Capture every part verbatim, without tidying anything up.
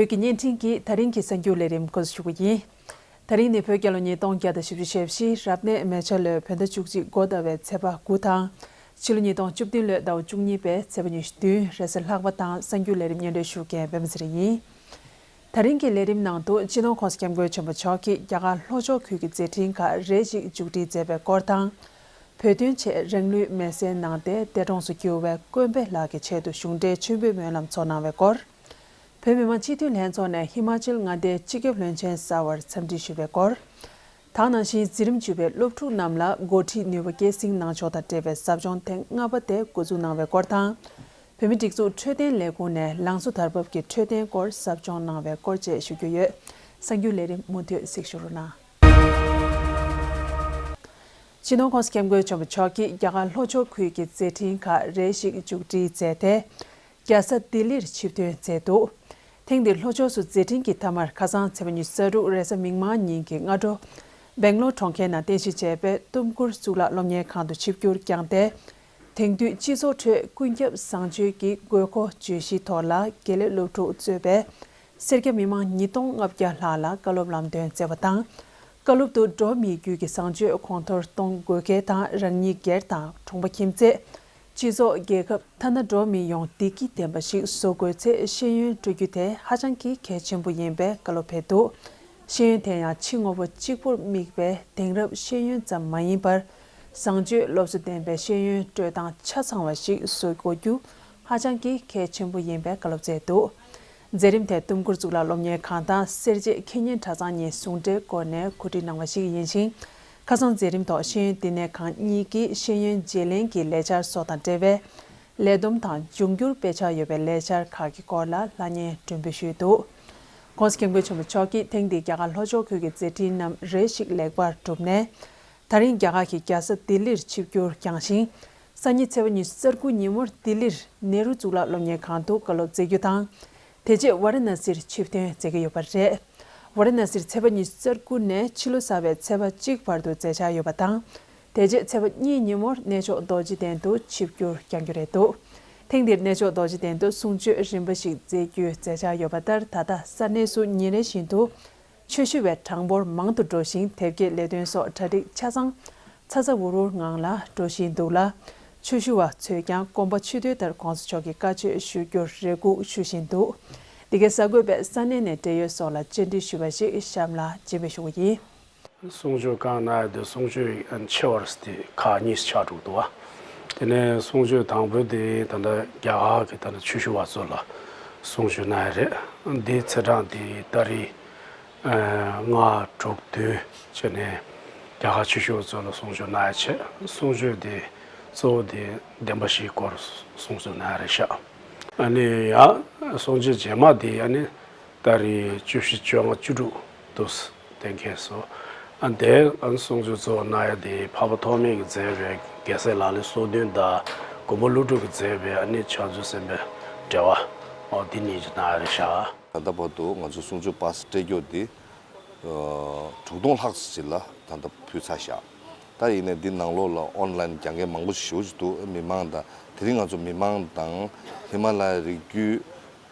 བོད་ཀྱི་བརྙན་འཕྲིན་གྱིས་ད་རིང་གི་གསར་འགྱུར་ལས་རིམ་འགོ་འཛུགས་ཞུ་གི་ཡིན། ད་རིང་ནི་བོད་རྒྱལ་ལོ་ཉིས་སྟོང་བརྒྱ་དང་བཞི་བཅུ་ཞེ་བཞི་རབ་གནས་མེ་བྱ་ལོའི་བོད་ཟླ་བཅུ་གཅིག་འགོ་ཟླ་བའི་ཚེས་པ་དགུ་དང་། ཕྱི་ལོ་ཉིས་སྟོང་བཅུ་བདུན་ལོའི་ཟླ་བ་བཅུ་གཉིས་པའི་ཚེས་པ་ཉི་ཤུ་བདུན་རེས་གཟའ་ལྷག་པ་དང་། གསར་འགྱུར་ལས་རིམ་སྙན་སྒྲོན་ཞུ་མཁན་པད་མ་ཚེ་རིང་ཡིན། ད་རིང་གི་ལས་རིམ་ནང་དུ་སྤྱི་ནོར་༸གོང་ས་༸སྐྱབས་མགོན་ཆེན་པོ་མཆོག་གིས་རྒྱ་གར་ལྷོ་ཕྱོགས་ཁུལ་གྱི་མཛད་འཕྲིན་ཁག་རེ་ཞིག་མཇུག་སྒྲིལ་མཛད་པའི་སྐོར་དང་། བོད་དོན་ཆེད་རང་ལུས་མེར་སྲེག་གནང་སྟེ་འདས་གྲོངས་སུ་གྱུར་བའི་སྐུ་ཕེབས་ལགས་ཀྱི་ཆེད་དུ་གཞུང་འབྲེལ་མཆོད་འབུལ་སྨོན་ལམ་ཚོགས་གནང་བའི་སྐོར། བོད་མི་མང་སྤྱི་འཐུས་ལྷན་ཚོགས་ནས་ཧི་མ་ཅལ་མངའ་སྡེའི་སྤྱི་ཁྱབ་བློན་ཆེན་གསར་བར་འཚམས་འདྲི་ཞུས་པའི་སྐོར། ད་ག་ནང་བཞིན་འཛིན་རིམ་བཅུ་པའི་སློབ་ཕྲུག་རྣམས་ལ་འགོ་ཁྲིད་ནུས་པ་སྐྱེད་སྲིང་གནང་ཕྱོགས་དང་འབྲེལ་བའི་ཟབ་སྦྱོང་ཐེངས་ལྔ་པ་དེ་འགོ་འཛུགས་གནང་བའི་སྐོར་དང་། བོད་མིའི་སྒྲིག་འཛུགས་འཕྲོད་བསྟེན་ལས་ཁུངས་ནས་ལང་ཚོ་དར་བབས་ཀྱི་འཕྲོད་བསྟེན་སྐོར་ཟབ་སྦྱོང་གནང་བའི་སྐོར་བཅས་ཞུ་རྒྱུ་ཡོད། གསར་འགྱུར་ལས་རིམ་མུ་མཐུད་གཟིགས་ཞུ་རོགས་གནང་། སྤྱི་ནོར་༸གོང་ས་༸སྐྱབས་མགོན་ཆེན་པོ་མཆོག་གིས་རྒྱ་གར་ལྷོ་ཕྱོགས་ཁུལ་གྱི་མཛད་འཕྲིན་ཁག་རེ་ཞིག་མཇུག་སྒྲིལ་མཛད་དེ། རྒྱལ་ས་ལྡི་ལིར་ཆིབས་ཐོན་མཛད་འདུག་ཐེངས་འདིར་ལྷོ་ཕྱོགས་སུ་མཛད་འཕྲིན་གྱི་མཐའ་མར་ཁ་སང་ཚེས་པ་ཉི་ཤུ་རྩ་དྲུག་རེས་གཟའ་མིག་དམར་ཉིན་གྱི་སྔ་དྲོ། སྦེང་ལོར་གྲོང་ཁྱེར་ནང་རྟེན་གཞི་བྱས་པའི་ཏུམ་ཀུར་གཙུག་ལག་སློབ་གཉེར་ཁང་དུ་ཆིབས་བསྒྱུར་བསྐྱངས་ཏེ། དེང་དུས་སྤྱི་ཚོགས་ཁྲོད་ཀུན་ཁྱབ་བཟང་སྤྱོད་ཀྱི་དགོས་མཁོ་བརྗོད་གཞིའི་ཐོག་ལ་དགེ་ལས་སློབ་ཕྲུག་གཙོས་པའི་སེར་སྐྱ་མི་མང་ཉིས་སྟོང་ལྔ་བརྒྱ་ལྷག་ལ་བཀའ་སློབ་ལམ་སྟོན་སྩལ་བ་དང་། བཀའ་སློབ་ཏུ་འགྲོ་བ་མིའི་རྒྱུད་ཀྱི་བཟང་སྤྱོད་གོང་མཐོར་གཏོང་དགོས་གལ་དང་། རང་ཉིད་སྒེར་དང་གྲོང་པ་ཁྱིམ་མཚེས། སྤྱི་ཚོགས་རྒྱལ་ཁབ་ཐ་ན་འགྲོ་བ་མི་ཡོངས་བདེ་སྐྱིད་ལྡན་པ་ཞིག་བཟོ་དགོས་ཚེ་ཤེས་ཡོན་སྤྲོད་རྒྱུ་དེ་ཧ་ཅང་གི་གལ་ཆེན་པོ་ཡིན་པའི་བཀའ་སློབ་ཕེབས་འདུག་ཤེས་ཡོན་དེ་ཡང་ཕྱི་དངོས་པོ་གཅིག་པུར་དམིགས་པའི་དེང་རབས་ཤེས་ཡོན་ཙམ་མ་ཡིན་པར། བཟང་སྤྱོད་སློབ་གསོ་ལྡན་པའི་ཤེས་ཡོན་སྤྲོད་སྟངས་ཆ་ཚང་བ་ཞིག་བཟོ་དགོས་རྒྱུ་ཧ་ཅང་གི་གལ་ཆེན་པོ་ཡིན་པའི་བཀའ་སློབ་སྩལ་འདུག་མཛད་རིམ་དེ་ཏུམ་ཀུར་གཙུག་ལག་སློབ་གཉེར་ཁང་དང་སེར་བྱེས་ཁེ་ཉིན་གྲྭ་ཚང་གཉིས་ཟུང་འབྲེལ་སྒོ་ནས་གོ་སྒྲིག་གནང་བ་ཞིག་ཡིན་ཞིང་། ཁ་སང་མཛད་རིམ་ཐོག་ཤེས་ཡོན་བསྟི་གནས་ཁང་གཉིས་ཀྱིས་ཤེས་ཡོན་བརྗེ་ལེན་གྱི་ལས་འཆར་སོགས་དང་འབྲེལ་བའི་ལས་བསྡོམས་དང་འབྱུང་འགྱུར་སྤེལ་འཆར་ཡོད་པའི་ལས་འཆར་ཁག་གི་སྐོར་ལ་སླར་ཉན་སྒྲོན་འབུལ་ཞུས་འདུག ༸གོང་ས་༸སྐྱབས་མགོན་ཆེན་པོ་མཆོག་གིས་ཐེངས་འདིའི་རྒྱ་གར་ལྷོ་ཕྱོགས་ཁུལ་གྱི་མཛད་འཕྲིན་རྣམས་རེ་ཞིག་ལེགས་པར་གྲུབ་ནས། ད་རིང་རྒྱ་གར་གྱི་རྒྱལ་ས་ལྡི་ལིར་ཆིབས་བསྒྱུར་བསྐྱངས་ཤིང་། སང་ཉིན་ཚེས་པ་ཉི་ཤུ་རྩ་དགུ་ཉིན་མོར་ལྡི་ལིར་ནེ་རུ་གཙུག་ལག་སློབ་གཉེར་ཁང་དུ་བཀའ་སློབ་སྩལ་རྒྱུ་དང་། དེ་རྗེས་ཝཱ་ར་ཎ་སིར་ཆིབས་ཐོན་མཛད་ཀྱི་ཡོད་པ་རེད། ཝཱ་ར་ཎ་སིར་ཚེས་པ་ཉི་ཤུ་རྩ་དགུ་ནས་ཕྱི་ལོ་གསར་པའི་ཚེས་པ་གཅིག་བར་དུ་མཛད་འཆར་ཡོད་པ་དང་། དེ་རྗེས་ཚེས་པ་གཉིས་ཉིན་མོར་གནས་མཆོག་རྡོ་རྗེ་གདན་དུ་ཆིབས་བསྒྱུར་བསྐྱང་རྒྱུ་རེད་འདུག་ཐེངས་འདིར་གནས་མཆོག་རྡོ་རྗེ་གདན་དུ་གསུང་ཆོས་རིམ་པ་ཞིག་མཛད་རྒྱུའི་མཛད་འཆར་ཡོད་པ་ལྟར། ད་ལྟ་ས་གནས་སུ་ཉིན་རེ་བཞིན་དུ་ཆོས་ཞུ་བའི་གྲངས་འབོར་མང་དུ་འགྲོ་ཞིང་། དེབ་སྐྱེལ་ལས་དོན་སོགས་གྲ་སྒྲིག་ཆ་ཚང་ཚ་ཚ་འུར་འུར་ངང་ལ་འགྲོ་བཞིན་འདུག་ལ། ཆོས་ཞུ་བ་ཚོས་ཀྱང་དགོངས་པ་ཆུད་ཟོས་ལྟར་༸གོང་ས་མཆོག་གི་བཀའ་ཆོས་ཞུ་རྒྱུར་རེ་སྒུག་ཞུ་བཞིན་འདུག་འདི་གའི་གསར་འགོད་པས་ས་གནས་ནས་འབྲེལ་ཡོད་སོགས་ལ་བཅར་འདྲི་ཞུས་པ་ཞིག་གཤམ་ལ་སྤྱན་འབུལ་ཞུ་གི་ཡིན། གསུང་ཆོས་གང་གནང་ཡ་དེ་གསུང་ཆོས་ཆེ་བ་དེ་ཁག་གཉིས་ཆགས་འགྲོ་འདུག་བ། དེ་ནས་གསུང་ཆོས་དང་པོ་དེ་ད་ལྟ་རྒྱ་གར་གྱི་ད་ལྟ་ཆོས་ཞུ་བ་ཚོ་ལ་གསུང་ཆོས་གནང་ཡ་རེད། འདིའི་ཚེས་གྲངས་དེ་ཏ་རིག་ལྔ་དྲུག་བདུན་བྱས་ནས་རྒྱ་གར་ཆོས་ཞུ་བ་ཚོ་ལ་གསུང་ཆོས་གནང་ཡ་བྱས། གསུང་ཆོས་དེ་གཙོ་བོ་དེ་བདེན་པ་བཞིའི་སྐོར་གསུང་ཆོས་གནང་ཡ་རེད་ཤག་ཨ་ནི་ཡང་གསུང་ཆོས་རྗེས་མ་དེ་ཨ་ནི་ཏ་རིག་བཅུ་བཞི་བཅོ་ལྔ་བཅུ་དྲུག་དུ་གཏན་འཁེལ་སོང་། ཨ་དེ་ཨ་ནི་གསུང་ཆོས་གཙོ་བོ་གནང་ཡ་དེ་འཕགས་པ་ཐོགས་མེད་ཀྱིས་མཛད་པའི་རྒྱལ་སྲས་ལག་ལེན་སོ་བདུན་དང་། མགོན་པོ་ཀླུ་སྒྲུབ་ཀྱིས་མཛད་པའི་ཨ་ནི་བྱང་ཆུབ་སེམས་དཔའི་འགྲེལ་པ། ཨོ་འདི་གཉིས་ཀྱི་གནང་ཡ་རེད་ཤག་ད་ལྟ་བར་དུ་ང་ཚོ་གསུང་ཆོས་པ་སེ་སྤྲད་རྒྱུ་དེ་དྲུག་སྟོང་ལྷག་ཙམ་ཅིག་ལ་ད་ལྟ་ཕུལ་ཚར་ཤག་ད་ཡིན་ནའི་འདི་ནང་ལོགས་ལ་ཨོན་ལན་རྒྱག་མཁན་མང་པོ་ཞེ་པོ་ཅིག་འདུག་མི་མང་དང་། དེ་རིང་ང་ཚོ་མི་མང་དང་ཧི་མ་ལ་ཡའི་རི་རྒྱུད་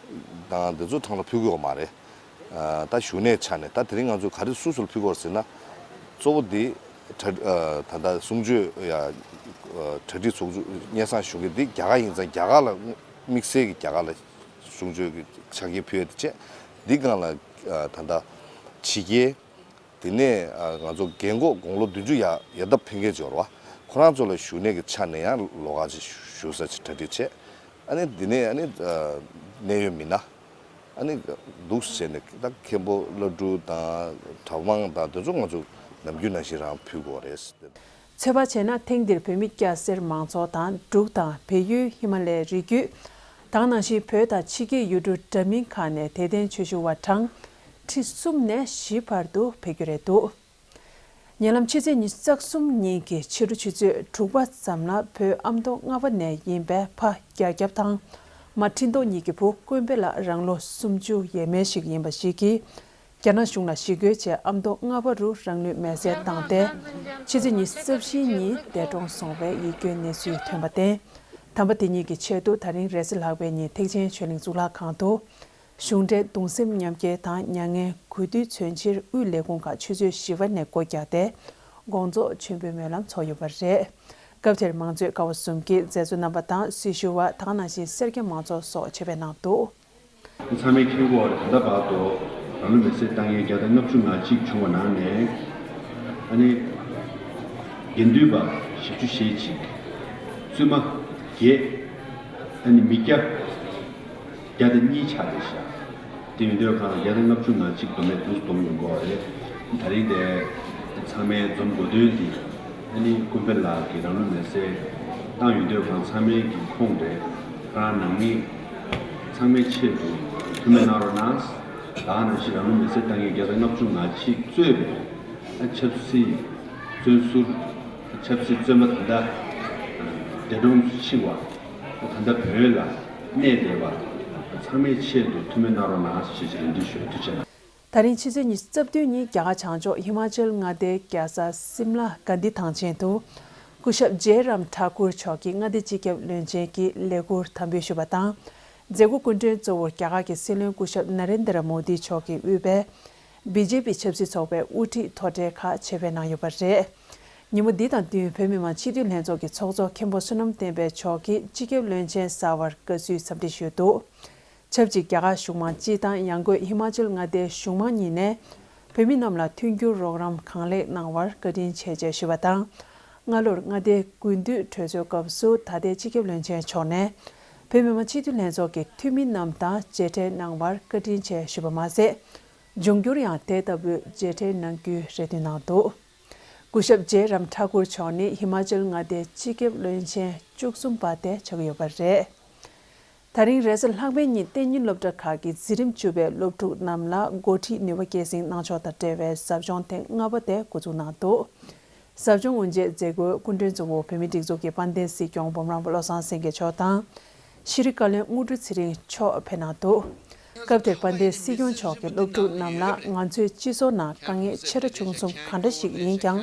དང་དེ་ཚོ་གྲངས་ལ་ཕུལ་གྱི་ཡོད་མ་རེད། ཨ་ད་བཞུགས་གནས་ཆ་ནས་ད་དེ་རིང་ང་ཚོ་ག་རེ་སུ་སུ་ལ་ཕུལ་གྱི་ཡོད་ཟེར་ན། གཙོ་བོ་འདི་གྲ་ཨ་ད་ལྟ་གསུང་ཆོས་ཡ་ཨ་གྲ་སྒྲིག་ཚོགས་གཙོ་སྙན་སེང་ཞུ་མཁན་འདི་རྒྱ་གར་ཡིན་ཙང་། རྒྱ་གར་ལ་དམིགས་བསལ་གྱི་རྒྱ་གར་ལ་གསུང་ཆོས་ཀྱི་ཆ་རྐྱེན་ཕུལ་ཡ་དེ་བྱས། འདི་སྒང་ལ་ཨ་ད་ལྟ་ཕྱི་རྒྱལ། དེ་ནས་ཨ་ང་ཚོ་རྒན་གོག་དགུང་ལོ་བདུན་ཅུ་ཡར་ཡར་ལྡབ་ཕེབས་མཁན་ཅིག་ཡོད་རེད་བ། ཁོ་རང་ཚོ་ལ་བཞུགས་གནས་ཀྱི་ཆ་ནས་ཡང་ལོགས་ཀ་ཅིག་བཞུགས་ས་ཅིག་གྲ་སྒྲིག་བྱས། ཨ་ནི་འདི་ནས་ཨ་ནི་ཨ་གནད་ཡོད་མི་སྣ་ཨ་ནི་འདུག་སེ་བྱས་ནས། ད་མཁན་པོ་བླ་སྤྲུལ་དང་གྲྭ་པ་དང་དེ་ཚོ་ང་ཚོ་ནམ་རྒྱུན་ནང་བཞིན་རང་ཕུལ་དགོས་རེད། ཚོད་དཔག་བྱས་ན། ཐེངས་འདིར་བོད་མི་སྐྱ་སེར་མང་ཚོགས་དང་། འབྲུག་དང་བལ་ཡུལ་ཧི་མ་ལ་ཡའི་རི་རྒྱུད། ད་ག་ནང་བཞིན་བོད་དང་ཕྱི་རྒྱལ་ཡུལ་གྲུ་འདྲ་མིན་ཁག་ནས་དད་ལྡན་ཆོས་ཞུ་བ་གྲངས་ཁྲི་གསུམ་ནས་བཞི་བར་དུ་ཕེབས་རྒྱུ་རེད་འདུག་ཉེ་ལམ་ཕྱི་ཚེས་ཉི་ཤུ་རྩ་གསུམ་ཉིན་གྱི་ཕྱི་དྲོ་ཆུ་ཚོད་དྲུག་པ་ཙམ་ལ་བོད་ཨ་མདོ་རྔ་པ་ནས་ཡིན་པའི་ཕ་རྒྱ་སྐྱབས་དང་མ་ཁྲི་ཐོག་གཉིས་ཀྱི་བུ་ཀུན་དཔེ་ལགས། རང་ལོ་སུམ་ཅུ་ཡས་མས་ཤིག་ཡིན་པ་ཞིག་གིས། རྒྱ་ནག་གཞུང་ལ་ཞི་རྒོལ་བྱས། ཨ་མདོ་རྔ་པ་རུ་རང་ལུས་མེར་སྲེག་བཏང་སྟེ། ཕྱི་ཚེས་ཉི་ཤུ་རྩ་བཞི་ཉིན་འདས་གྲོངས་སོང་བའི་ཡིད་སྐྱོའི་གནས་ཚུལ་ཐོན་པ་སྟེ། དམ་པ་དེ་ཉིད་ཀྱི་ཆེད་དུ་ད་རིང་རེས་གཟའ་ལྷག་པའི་ཉིན་ཐེག་ཆེན་ཆོས་གླིང་གཙུག་ལག་ཁང་དུ། གཞུང་འབྲེལ་གདུང་སེམས་མཉམ་སྐྱེད་དང་མྱ་ངན་གུས་འདུད་མཚོན་ཕྱིར་དབུས་ལས་ཁུངས་ཁག་ཆུ་ཚོད་བཞི་པ་ནས་སྒོ་བརྒྱབ་སྟེ་དགོངས་རྫོགས་མཆོད་འབུལ་སྨོན་ལམ་ཚོགས་ཡོད་པ་རེད། སྐབས་དེར་མང་གཙོའི་ཀ་བ་གསུམ་གྱི་མཛད་གཙོ་རྣམ་པ་དང་སྲི་ཞུ་བ་དེ་ག་ནང་བཞིན་སེར་སྐྱ་མང་ཚོགས་སོགས་ཆེད་ཕེབས་གནང་འདུག། ཚང་མས་མཁྱེན་གྱི་ཡོད་རེད། ད་ལྟ་བར་དུ་རང་ལུས་མེར་སྲེག་བཏང་མཁན་བརྒྱ་དང་ལྔ་བཅུ་ང་གཅིག་བྱུང་བ་ནང་ནས་ཨ་ནི་དགེ་འདུན་པ་བཞི་བཅུ་ཞེ་གཅིག། བཙུན་མ་བརྒྱད། ཨ་ནི་མི་སྐྱ་བརྒྱ་དང་གཉིས་ཆགས་རེད་ཤག། དེ་ཡིན་དུས་གང་ལ་བརྒྱ་དང་ལྔ་བཅུ་ང་གཅིག་དུ་མས་འདུག་སྟོང་ཡོང་གི་ཡོད་རེད། ད་རིང་དེ་ཚང་མས་འཛོམས་དགོས་དོན་དེ་ཨ་ནི་ཀུན་ཕན་ལགས་ཀྱིས་རང་ལུས་མེར་སྲེག་བཏང་ཡོང་དུས་གང་ཚང་མའི་གི་ཁོངས་རེད། ཁོ་རང་ནང་མི་ཚང་མའི་ཆེད་དུ་ཐུགས་སྨོན་གནང་རོགས་གནང་། ད་ག་ནང་བཞིན་རང་ལུས་མེར་སྲེག་བཏང་མཁན་བརྒྱ་དང་ལྔ་བཅུ་ང་གཅིག་གཙོས་པའི་ཨ་ཆབ་སྲིད་བཙོན་ཟུར། ཆབ་སྲིད་བཙོན་པ་ད་ལྟ་འདས་གྲོངས་སུ་ཕྱིན་པ། ད་ལྟ་བོད་ལ་གནས་བསྡད་པ་ཚང་མའི་ཆེད་དུ་ཐུགས་སྨོན་གནང་རོགས་གནང་ཞེས་རེ་འདུན་ཞུ། ཐུགས་རྗེ་གནང་། ད་རིང་ཕྱི་ཚེས་ཉི་ཤུ་རྩ་བདུན་ཉིན་རྒྱ་གར་བྱང་ཕྱོགས་ཧི་མ་ཅལ་མངའ་སྡེའི་རྒྱལ་ས་སིམ་ལ་གྷན་དྷི་ཐང་ཆེན་དུ་སྐུ་ཞབས་ཇེ་རམ་ཐཱ་ཀུར་མཆོག་གིས་མངའ་སྡེ་སྤྱི་ཁྱབ་བློན་ཆེན་གྱི་ལས་འཁུར་དམ་འབུལ་ཞུས་པ་དང་། མཛད་སྒོ་སྐུ་མགྲོན་གཙོ་བོར་རྒྱ་གར་གྱི་སྲིད་བློན་སྐུ་ཞབས་ན་རེན་དྲ་མོ་དི་མཆོག་གིས་དབུས་པའི་བི་ཇེ་པི་ཆབ་སྲིད་ཚོགས་པའི་དབུ་ཁྲིད་མཐོ་གྲས་ཁག་ཆེད་ཕེབས་གནང་ཡོད་པ་རེད། ཉིན་མོ་འདི་དང་བསྟུན་བོད་མི་མང་སྤྱི་འཐུས་ལྷན་ཚོགས་ཀྱི་ཚོགས་གཙོ་མཁན་པོ་བསོད་ནམས་བསྟན་འཕེལ་མཆོག་གིས་སྤྱི་ཁྱབ་བློན་ཆེན་གསར་བར་དགའ་བསུའི་འཚམས་འདྲི་ཞུས་འདུག། ཆབས་ཅིག་རྒྱ་གར་གཞུང་མང་སྤྱི་དང་ཡང་སྒོས་ཧི་མ་ཅལ་མངའ་སྡེའི་གཞུང་མང་གཉིས་ནས་བོད་མི་རྣམས་ལ་མཐུན་འགྱུར་རོགས་རམ་གང་ལེགས་གནང་བར་བཀའ་དྲིན་ཆེ་ཞེས་ཞུས་པ་དང་། སྔ་ལོར་མངའ་སྡེའི་དགུན་དུས་གྲོས་ཚོགས་སྐབས་སུ་ད་ལྟའི་སྤྱི་ཁྱབ་བློན་ཆེན་མཆོག་ནས་བོད་མི་མང་སྤྱི་འཐུས་ལྷན་ཚོགས་ཀྱི་འཐུས་མི་རྣམས་དང་མཇལ་འཕྲད་གནང་བར་བཀའ་དྲིན་ཆེ་ཞུས་པ་མ་ཟད། འབྱུང་འགྱུར་ཡང་དེ་ལྟ་བུའི་མཇལ་འཕྲད་གནང་རྒྱུའི་རེ་འདུན་གནང་འདུག། སྐུ་ཞབས་ཇེ་རམ་ཐཱ་ཀུར་མཆོག་ནི་ཧི་མ་ཅལ་མངའ་སྡེའི་སྤྱི་ཁྱབ་བློན་ཆེན་བཅུ་གསུམ་པ་དེ་ཆགས་ཀྱི་ཡོད་པ་རེད། ད་རིང་རེས་གཟའ་ལྷག་པའི་ཉིན་གཏན་ཉིན་སློབ་གྲྭ་ཁག་གི་འཛིན་རིམ་བཅུ་པའི་སློབ་ཕྲུག་རྣམས་ལ་འགོ་ཁྲིད་ནུས་པ་སྐྱེད་སྲིང་གནང་ཕྱོགས་དང་འབྲེལ་བའི་ཟབ་སྦྱོང་ཐེངས་ལྔ་པ་དེ་འགོ་འཛུགས་གནང་འདུག། ཟབ་སྦྱོང་དབུ་འབྱེད་མཛད་སྒོའི་སྐུ་མགྲོན་གཙོ་བོ་བོད་མིའི་སྒྲིག་འཛུགས་ཀྱི་དཔལ་ལྡན་སྲིད་སྐྱོང་འབུམ་རམས་པ་བློ་བཟང་སེང་གེ་མཆོག་དང་། ཤེས་རིག་བཀའ་བློན་དངོས་གྲུབ་ཚེ་རིང་མཆོག་ཕེབས་གནང་འདུག། སྐབས་དེར་དཔལ་ལྡན་སྲིད་སྐྱོང་མཆོག་གིས་སློབ་ཕྲུག་རྣམས་ལ་ང་ཚོའི་སྤྱི་ཚོགས་ནང་དཀའ་ངལ་ཆེ་ཕྲ་ཆུང་གསུམ་གང་འདྲ་ཞིག་ཡིན་ཀྱང་།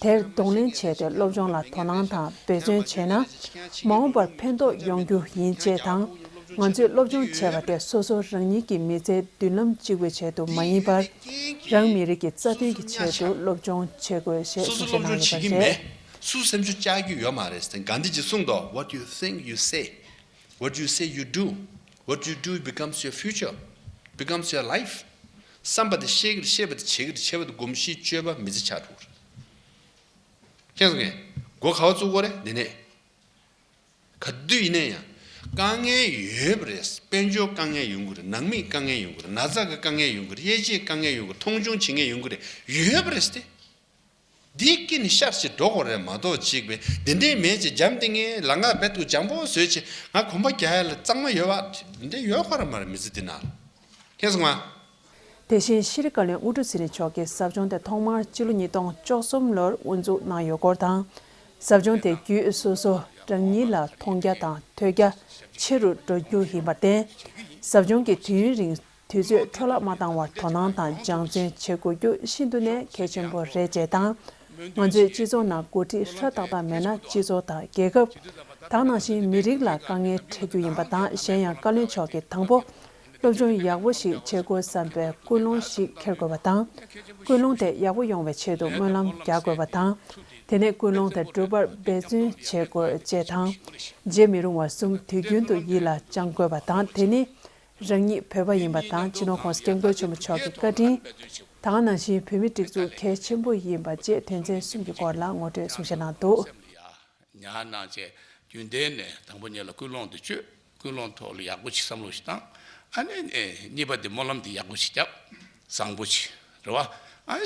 དེར་གདོང་ལེན་བྱས་ཏེ་སློབ་སྦྱོང་ལ་དོ་སྣང་དང་འབད་བརྩོན་བྱས་ན། མ་འོངས་པར་ཕན་ཐོགས་ཡོང་རྒྱུ་ཡིན་ཅེས་དང་། ང་ཚོས་སློབ་སྦྱོང་བྱས་པ་དེ་སོ་སོ་རང་ཉིད་ཀྱི་མི་ཚེའི་མདུན་ལམ་གཅིག་པུའི་ཆེད་དུ་མ་ཡིན་པར། རང་མི་རིགས་ཀྱི་རྩ་དོན་གྱི་ཆེད་དུ་སློབ་སྦྱོང་བྱེད་དགོས་ཞེས་གསུང་བཤད་གནང་ཡོད་པ་རེད། སུ་སེམས་ཤུགས་བཅག་རྒྱུ་ཡོད་མ་རེད་ཟེར། གྷན་དྷི་ཇི་གསུངས་འདུག། What you think, you say. What you say, you do. What you do becomes your future, becomes your life. བསམ་པ་དེ་བཤད་ཀྱི་རེད། བཤད་པ་དེ་བྱེད་ཀྱི་རེད། བྱེད་པ་དེ་གོམས་གཤིས་སྤྱོད་པ་མི་ཚེ་ཆགས་འགྲོ་གི་རེད། མཁྱེན་སོང་ངས། འགོ་ག་བ་བཙུགས་དགོས་རེད། འདི་ནས། ག་དུས་ཡིན་ན་ཡང་དཀའ་ངལ་ཡོད་པ་རེད། དཔལ་འབྱོར་དཀའ་ངལ་ཡོང་གི་རེད། ནང་མིའི་དཀའ་ངལ་ཡོང་གི་རེད། ན་ཚ་གི་དཀའ་ངལ་ཡོང་གི་རེད། དབྱེ་འབྱེད་དཀའ་ངལ་ཡོང་གི་རེད། མཐོང་ཆུང་བྱེད་མཁན་ཡོང་གི་རེད། ཡོད་པ་རེད་དེ། འདི་སྐྱིད་ནས་ཤར་ཞིག་འགྲོ་དགོས་རེད་མ་གཏོགས་གཅིག་པས་འདི་འདྲའི་མེད་ཅེས་འཇམ་ཐིང་ངེ་ལ་ང་རྦད་དུ་འཇམ་པོ་བཟོས་བྱས་ང་གོམ་པ་རྒྱག་ཡ་ལ་གཙང་མ་ཡོད་པ་འདི་འདྲ་ཡོད་ཁོ་ར་མ་རེད། མི་ཚེ་འདི་ནང་ལ། མཁྱེན་སོང་ང་། དེ་བཞིན་ཤེས་རིག་བཀའ་བློན་དངོས་གྲུབ་ཚེ་རིང་མཆོག་གིས་ཟབ་སྦྱོང་དེ་ཐོག་མར་སྤྱི་ལོ་ཉིས་སྟོང་བཅུ་གསུམ་ལོར་དབུ་འཛུགས་གནང་ཡོད་སྐོར་དང་། ཟབ་སྦྱོང་དེ་བརྒྱུད་སོ་སོ་རང་ཉིད་ལ་མཐོང་རྒྱ་དང་ཐོས་རྒྱ་ཆེ་རུ་འགྲོ་རྒྱུ་ཡིན་པར་བརྟེན། ཟབ་སྦྱོང་གི་དུས་ཡུན་རིང་དུས་ཚོད་འཕྲོ་བརླག་མ་བཏང་བར་དོ་སྣང་དང་སྦྱང་བརྩོན་བྱེད་དགོས་རྒྱུ་ཤིན་ཏུ་ནས་གལ་ཆེན་པོ་རེད་ཅེས་དང་། ང་ཚོའི་སྤྱི་ཚོགས་ནང་འགོ་ཁྲིད་ཧྲ་ཏག་ཏག་མེད་ན་སྤྱི་ཚོགས་དང་རྒྱལ་ཁབ། དེ་ནང་བཞིན་མི་རིགས་ལ་དཀའ་ངལ་འཕྲད་རྒྱུ་ཡིན་པ་དང་། གཞན་ཡང་བཀའ་བློན་མཆོག་གིས་དང་པོ་སློབ་སྦྱོང་ཡག་པོ་ཞིག་བྱེད་དགོས་བསམ་པའི་ཀུན་སློང་ཞིག་འཁྱེར་དགོས་པ་དང་། ཀུན་སློང་དེ་ཡག་པོ་ཡོང་བའི་ཆེད་དུ་སྨོན་ལམ་རྒྱག་དགོས་པ་དང་། དེ་ནས་ཀུན་སློང་དེ་སྒྲུབ་པར་འབད་བརྩོན་བྱེད་དགོས་ཅེས་དང་། བརྗེད་མི་རུང་བ་གསུམ་དུས་རྒྱུན་དུ་ཡིད་ལ་བཅངས་དགོས་པ་དང་། དེ་ནི། རང་ཉིད་བོད་པ་ཡིན་པ་དང་། སྤྱི་ནོར་༸གོང་ས་༸སྐྱབས་མགོན་ཆེན་པོ་མཆོག་གི་བཀའ་དྲིན། དེ་ག་ནང་བཞིན་བོད་མིའི་སྒྲིག་འཛུགས་གལ་ཆེན་པོ་ཡིན་པ་བཅས་དོན་ཚན་གསུམ་གྱི་སྐོར་ལ་ངོ་སྤྲོད་གསུང་བཤད་གནང་འདུག། ཉར་གནང་བྱས་རྒྱུན་གཏན་ནས་དང་པོ་ཉིད་ལ་ཀུན་སློང་དེ་བཅོས། ཀུན་སློང་ཐོག་ལ་ཡག་པོ་ཞིག་བསམ་བློ་ཞིག་བཏང་། ཨ་ནི་གཉིས་པ་དེ་སྨོན་ལམ་དེ་ཡག་པོ་ཞིག་བརྒྱབ། བཟང་པོ་ཞིག་རེད་བ། ཨ་ནི་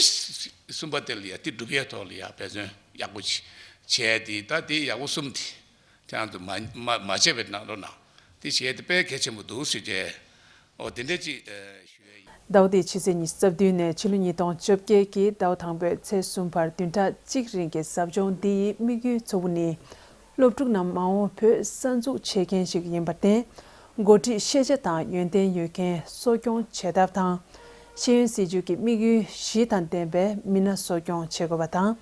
གསུམ་པ་དེ་ལ་ཡ་དེ་སྒྲུབ་ཡས་ཐོག་ལ་ཡ་འབད་བརྩོན་ཡག་པོ་ཞིག་བྱས་ཏེ། ད་དེ་ཡག་པོ་གསུམ་དེ། ཁྱེད་རང་ཚོ་མ་མ་མ་བརྗེད་པའི་གནང་རོགས་གནང་། དེ་བྱས་ཏེ་དཔེ་གལ་ཆེན་པོ་འདུག་ཟེར་བྱས། ཨོ་དེ་འདྲ་ཅིག་ཨ་ཞུ་ཡས་ཡིན། ཟླ་བ་འདིའི་ཕྱི་ཚེས་ཉི་ཤུ་རྩ་བདུན་ནས་ཕྱི་ལོ་ཉིས་སྟོང་བཅོ་བརྒྱད་ཀྱི་ཟླ་བ་དང་པོའི་ཚེས་གསུམ་བར་བདུན་ཕྲག་གཅིག་རིང་གི་ཟབ་སྦྱོང་འདི་ཡི་དམིགས་ཡུལ་གཙོ་བོ་ནི། སློབ་ཕྲུག་རྣམས་མ་འོངས་བོད་གསར་འཛུགས་བྱེད་མཁན་ཞིག་ཡིན་པར་བརྟེན། འགོ་ཁྲིད་ཤེས་བྱ་དང་ཡོན་ཏན་ཡོད་མཁན་གསོ་སྐྱོང་བྱེད་ཐབས་དང་། ཤེས་ཡོན་སྲིད་བྱུས་ཀྱི་དམིགས་ཡུལ་བཞི་དང་ལྡན་པའི་མི་སྣ་གསོ་སྐྱོང་བྱེད་དགོས་པ་དང་།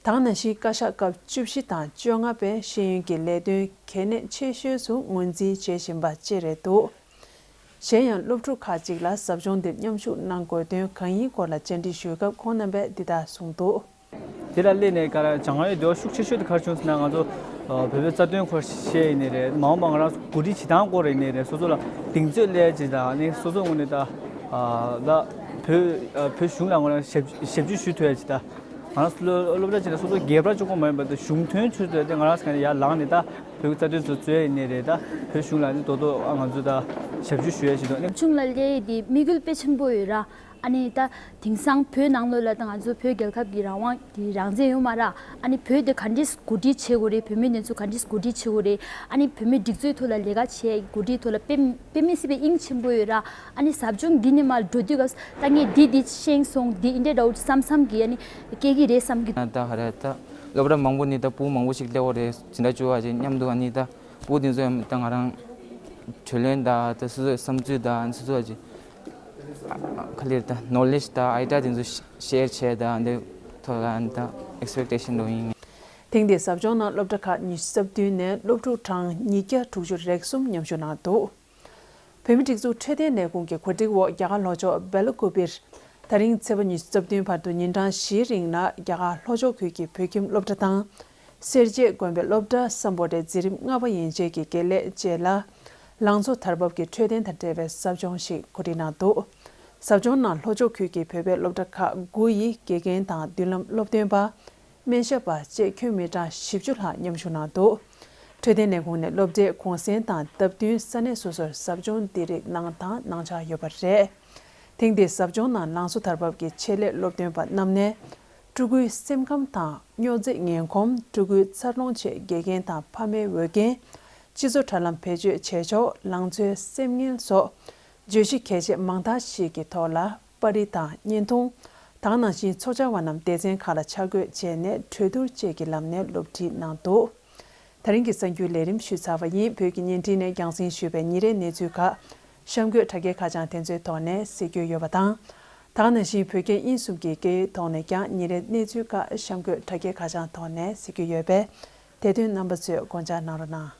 དེ་ག་ནང་བཞིན་བཀའ་ཤག་སྐབས་བཅུ་བཞི་དང་བཅོ་ལྔ་པའི་ཤེས་ཡོན་གྱི་ལས་དོན་གལ་གནད་ཆེ་ཤོས་སུ་ངོས་འཛིན་བྱེད་བཞིན་པ་བཅས་རེད་འདུག། གཞན་ཡང་སློབ་ཕྲུག་ཁག་ཅིག་ལ་ཟབ་སྦྱོང་འདིར་མཉམ་ཞུགས་གནང་དགོས་དོན་གང་ཡིན་སྐོར་ལ་བཅར་འདྲི་ཞུས་སྐབས་ཁོང་རྣམ་པས་འདི་ལྟར་གསུངས་འདུག། དེ་ལ་སླེབས་ནས་ག་རེ་སྦྱང་བའི་འདོད་པ་ཤུགས་ཆེ་ཤོས་དེ་ག་རེ་བྱུང་ཟེར་ན། ང་ཚོ་ཨ་བོད་པའི་རྩ་དོན་སྐོར་བཤད་ཡིན་ནའི་རེད། མ་འོངས་པ་ང་རང་ཚོ་འགོ་ཁྲིད་བྱེད་སྟངས་སྐོར་ཡིན་ནའི་རེད། སོ་སོ་ལ་གདེང་ཚོད་སླེབས་ཅིག་དང་ནི་སོ་སོ་ངོས་ནས་ད་ཨ་ད་བོད་ཨ་བོད་གཞུང་ལ་ངོས་ནས་ཞབས་ཞབས་ཕྱི་ཞུ་ཐུབ་ཡ་ཅིག་དང་། ང་རང་ཚོ་སློབ་སློབ་གྲྭ་ཅིག་ལ་སོ་སོ་རྒྱལ་བ་གཅིག་པོ་མ་ཡིན་པར་ད་གཞུང་དོན་ཆེད་དུ་ད་ང་རང་ཚོ་ག་ནས་ཡར་ལངས་ནས་ད་བོད་ཀྱི་རྩ་དོན་ཚོ་རྩོད་ཡ་ཡིན་ནའི་རེད། ད་བོད་གཞུང་ལ་ནི་དོ་དོ་ཨ་ང་ཚོ་ད་ཞབས་ཞུ་ཞུ་ཡ་ཞིག་འདུག་ནི། གཞུང་ལ་སླེབས་ཡས་དེ་དམིགས་ཡུལ་དཔེ་ཆེན་པོ་ཡོད་ར། ཨ་ནི་ད་དེང་སང་བོད་ནང་ལོགས་ལ་ད་ང་ཚོ་བོད་རྒྱལ་ཁབ་ཀྱི་རང་དབང་དེ་རང་བཙན་ཡོད་མ་ར། ཨ་ནི་བོད་དེ་ག་འདྲས་གོ་སྒྲིག་བྱེད་དགོས་རེད། བོད་མི་དེ་ཚོ་ག་འདྲས་གོ་སྒྲིག་བྱེད་དགོས་རེད། ཨ་ནི་བོད་མིའི་སྒྲིག་འཛུགས་ཐོག་ལ་ལས་ཀ་བྱེད་གོ་སྒྲིག་ཐོག་ལ་དཔེ་དཔེ་མི་སྲིད་པའི་དབྱིངས་ཆེན་པོ་ཡོད་ར། ཨ་ནི་ཟབ་སྦྱོང་འདི་ནས་མར་འགྲོ་དུས་སྐབས་ད་ངས་འདི་འདི་ཤེས་སོང་། འདི་འདི་འདྲ་འདྲ་བོ་བསམ་བསམ་གྱིས་ཨ་ནི་སྐྱེ་གི་རེད་བསམ་གྱི། ད་ག་རེ་ད་སློབ་གྲྭ་མང་པོ་ནས་ད་བུ་མང་པོ་ཞིག་སླེབས་པ་རེད། ཇི་འདྲ་བྱུང་བ་ཅིག་མཉམ་དུ་ཨ་ནི་ད་བུ་དེ་ཚོ་ཡང་ད་ང་རང་གྲོས་གླེང་དང་ད་སོ་སོའི་བསམ་ཚུལ་དང་སོ་སོ་ཅིག་ག་ལེར་ད་ནོ་ལེཇ་དང་ཨའི་ཌི་ཡ་དེ་ཚོ་ཤེར་བྱས་དང་འདི་ཐོག་ལ་ད་ཨེག་སི་པེག་ཊེ་ཤན་འདྲ་བོ་ཡིན། ཐེངས་འདིའི་ཟབ་སྦྱོང་ནང་སློབ་གྲྭ་ཁག་ཉི་ཤུ་རྩ་བདུན་ནས་སློབ་ཕྲུག་གྲངས་ཉིས་བརྒྱ་དྲུག་ཅུ་རེ་གསུམ་མཉམ་ཞུགས་གནང་འདུག། བོད་མིའི་སྒྲིག་འཛུགས་འཕྲོད་བསྟེན་ལས་ཁུངས་ཀྱི་གོ་སྒྲིག་འོག་རྒྱ་གར་ལྷོ་ཕྱོགས་སྦེལ་ཀོབ་པིར་ད་རིང་ཚེས་པ་ཉི་ཤུ་རྩ་བདུན་བར་དུ་ཉིན་གྲངས་བཞིའི་རིང་ལ་རྒྱ་གར་ལྷོ་ཕྱོགས་ཁུལ་གྱི་བོད་ཁྱིམ་སློབ་གྲྭ་དང་། སེར་བྱེས་དགོན་པའི་སློབ་གྲྭ་སམ་བྷོ་ཊའི་འཛིན་རིམ་ལྔ་པ་ཡན་ཆད་ཀྱི་དགེ་ལས་བཅས་ལ་ལང་ཚོ་དར་བབས་ཀྱི་འཕྲོད་བསྟེན་དང་འབྲེལ་བའི་ཟབ་སྦྱོང་ཞིག་གོ་སྒྲིག་གནང་འདུག། ཟབ་སྦྱོང་ནང་ལྷོ་ཕྱོགས་ཁུལ་གྱི་བོད་པའི་སློབ་གྲྭ་ཁག་དགུ་ཡི་དགེ་རྒན་དང་མདུན་ལམ་སློབ་སྟོན་པ། སྨན་ཞབས་པ་བཅས་ཁྱོན་མི་གྲངས་བཞི་བཅུ་ལྷག་མཉམ་ཞུགས་གནང་འདུག། འཕྲོད་བསྟེན་ལས་ཁུངས་ནས་སློབ་གྲྭའི་གུང་སེང་དང་སྟབས་བསྟུན་ས་གནས་སོ་སོར་ཟབ་སྦྱོང་འདི་རིགས་གནང་དང་གནང་འཆར་ཡོད་པ་རེད། ཐེངས་འདིའི་ཟབ་སྦྱོང་ནང་ལང་ཚོ་དར་བབས་ཀྱི་ཆེད་ལས་སློབ་སྟོན་པ་རྣམས་ནས་ཕྲུ་གུའི་སེམས་ཁམས་དང་སྨྱོ་རྫས་ངན་གོམས། ཕྲུ་གུའི་འཚར་ལོངས་ཆེད་དགེ་རྒན་དང་ཕ་མའི་འོས་འགན། སྤྱི་ཚོགས་དྲ་ལམ་བེད་སྤྱོད་བྱེད་ཕྱོགས། ལང་ཚོའི་སེམས་ངལ་སོགས་བརྗོད་གཞི་གལ་ཆེ་མང་དག་ཞིག་གི་ཐོག་ལ་པར་རིས་དང་བརྙན་ཐུང་། ད་ག་ནང་བཞིན་ཚོགས་བཅར་བ་རྣམས་སྡེ་ཚན་ཁག་ལ་ཆ་བགོས་བྱས་ནས་གྲོས་བསྡུར་བཅས་ཀྱི་ལམ་ནས་སློབ་ཁྲིད་གནང་འདུག། ད་རིང་གི་གསར་འགྱུར་ལས་རིམ་ཞུས་ཚར་བ་ཡིན། བོད་ཀྱི་བརྙན་འཕྲིན་ནས་རྒྱང་སྲིང་ཞུས་པའི་ཉིན་རེའི་གནས་ཚུལ་ཁག་གཤམ་འཁོད་དྲ་རྒྱའི་ཁ་བྱང་དེ་ཚོའི་ཐོག་ནས་གཟིགས་རྒྱུ་ཡོད་པ་དང་། ད་ག་ནང་བཞིན་བོད་སྐད་དབྱིན་གསུམ་གྱི་སྐད་ཡིག་ཐོག་ནས་ཀྱང་ཉིན་རེའི་གནས་ཚུལ་ཁག་གཤམ་འཁོད་དྲ་རྒྱའི་ཁ་བྱང་ཐོག་ནས་གཟིགས་རྒྱུ་ཡོད་པས། དེ་དོན་རྣམ་པ་ཚོས་དགོངས་འཇགས་གནང་རོགས་གནང་།